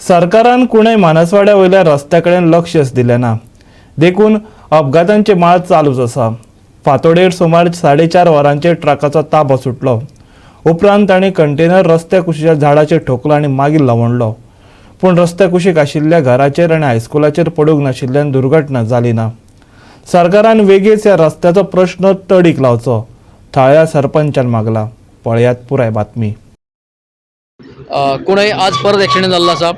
सरकारान कुणय मानसवाड्या वयल्या रस्त्या कडेन लक्षच दिलें ना, देखून अपघातांची माळ चालूच आसा. फांतोडेर सुमार 4:30 वरांचेर ट्रकाचो ताबो सुटलो. उपरांत ताणें कंटेनर रस्त्या कुशीच्या झाडाचेर ठोकलो आनी मागीर लवंडलो. पूण रस्त्या कुशीक आशिल्ल्या घराचेर आनी हायस्कुलाचेर पडूंक नाशिल्ल्यान दुर्घटना जाली ना. सरकारान वेगींच ह्या रस्त्याचो प्रश्न तडीक लावचो, थळाव्या सरपंचान मागला. पळयात पुराय बातमी. कोणय आज परत एक्सिडेंट जाल्लो आसा.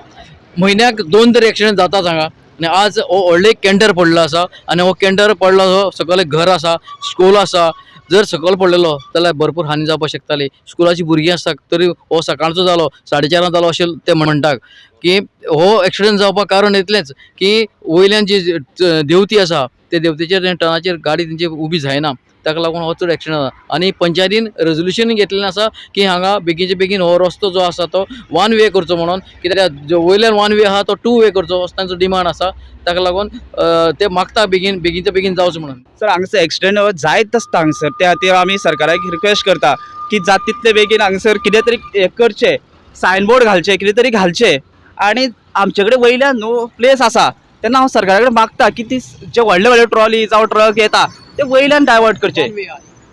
म्हयन्याक दोन तरी एक्सिडेंट जाताच हांगा. आनी आज हो व्हडलो एक केंटर पडलो आसा आनी हो केंटर पडलो हो सकयल एक घर आसा, स्कूल आसा. जर सकयल पडलेलो जाल्यार भरपूर हानी जावपाक शकताली. स्कुलाची भुरगीं आसता. तरी हो सकाळचो जालो, 4:30 जालो अशें ते म्हणटात की हो एक्सिडेंट जावपाक कारण इतलेंच की वयल्यान जी देंवती आसा, ते देंवतेचेर टनाचेर गाडी तेंची उबी जायना. ताका लागून हो चड एक्सिडेंट जाता. आनी पंचायतीन रेजोल्युशन घेतलेलें आसा की हांगा बेगीनचे बेगीन हो रस्तो जो आसा तो वन वे करचो म्हणून. कित्याक जो वयल्यान वन वे आहा तो टू वे करचो असो तांचो डिमांड आसा. ताका लागून ते मागता बेगीन बेगीनच्या बेगीन जावचो म्हणून. सर, हांगसर एक्सिडंट जायत आसता हांगसर. त्या खातीर आमी सरकाराक रिक्वेस्ट करता की जाता तितले बेगीन हांगसर कितें तरी हें करचें, सायन बोर्ड घालचें, कितें तरी घालचें. आनी आमचे कडेन वयल्यान न्हू प्लेस आसा, तेन्ना हांव सरकारा कडेन मागता की ती जे व्हडले व्हडले ट्रॉली जावं ट्रक येता ते वयल्यान डायवर्ट करचे. हय,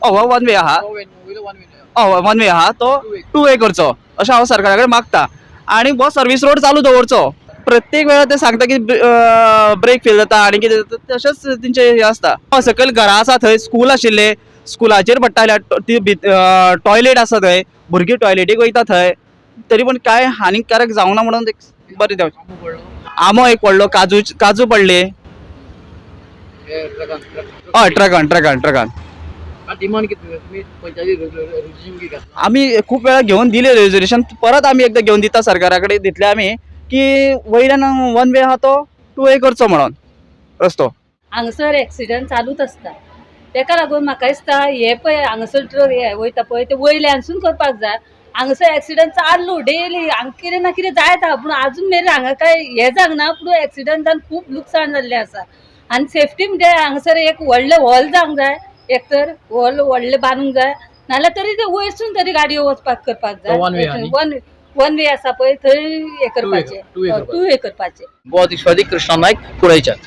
हो वन वे आहा. हय, वन वे आहा, तो टू वे करचो अशें हांव सरकारा कडेन मागता. आनी हो सर्वीस रोड चालू दवरचो. प्रत्येक वेळार ते सांगता की ब्रेक फेल जाता आनी कितें जाता. तशेंच तेंचें हें आसता. हय, सकयल घरां आसा, थंय स्कूल आशिल्लें, स्कुलाचेर पडटा. ती टॉयलेट आसा थंय, भुरगीं टॉयलेटीक वयता थंय. तरी पण कांय हानिकारक जावना म्हणून एक बरें देंवचें. आंबो एक पडलो, काजू काजू पडले. हय, ट्रकान ट्रकान ट्रकान. डिमांड कितें तुमी पंचायती रेजोल्युशन कितें? आमी खूब वेळा घेवन दिले रेजोल्युशन. परत आमी एकदां घेवन दिता, सरकारा कडेन दितले आमी की वयल्यान वन वे आहा तो टू वे करचो म्हणून रस्तो. हांगासर एक्सिडंट चालूच आसता. तेका लागून म्हाका दिसता हे पळय हांगासर ट्रक हे वयता पळय ते वयल्यानसून करपाक जाय. हांगासर एक्सिडंट चालू, डेली हांगा कितें ना कितें जायत आहा. पूण आजून मेरेन हांगा काय हें जावंक ना, पूण एक्सिडंट जावन खूब लुकसाण जाल्लें आसा. आनी सेफ्टी म्हणजे हांगासर एक व्हडलें हॉल जावंक जाय. एक तर हॉल व्हडलें बांदूंक जाय, नाल्यार तरी ते वयरसून तरी गाडयो वचपाक करपाक जाय. वन वे आनी? वन वन वे आसा पळय थंय हें करपाचें. टू वे करपाचें. टू वे करपाचें. गोवा दिश्वादी, कृष्णा नायक, कुळयच्यान.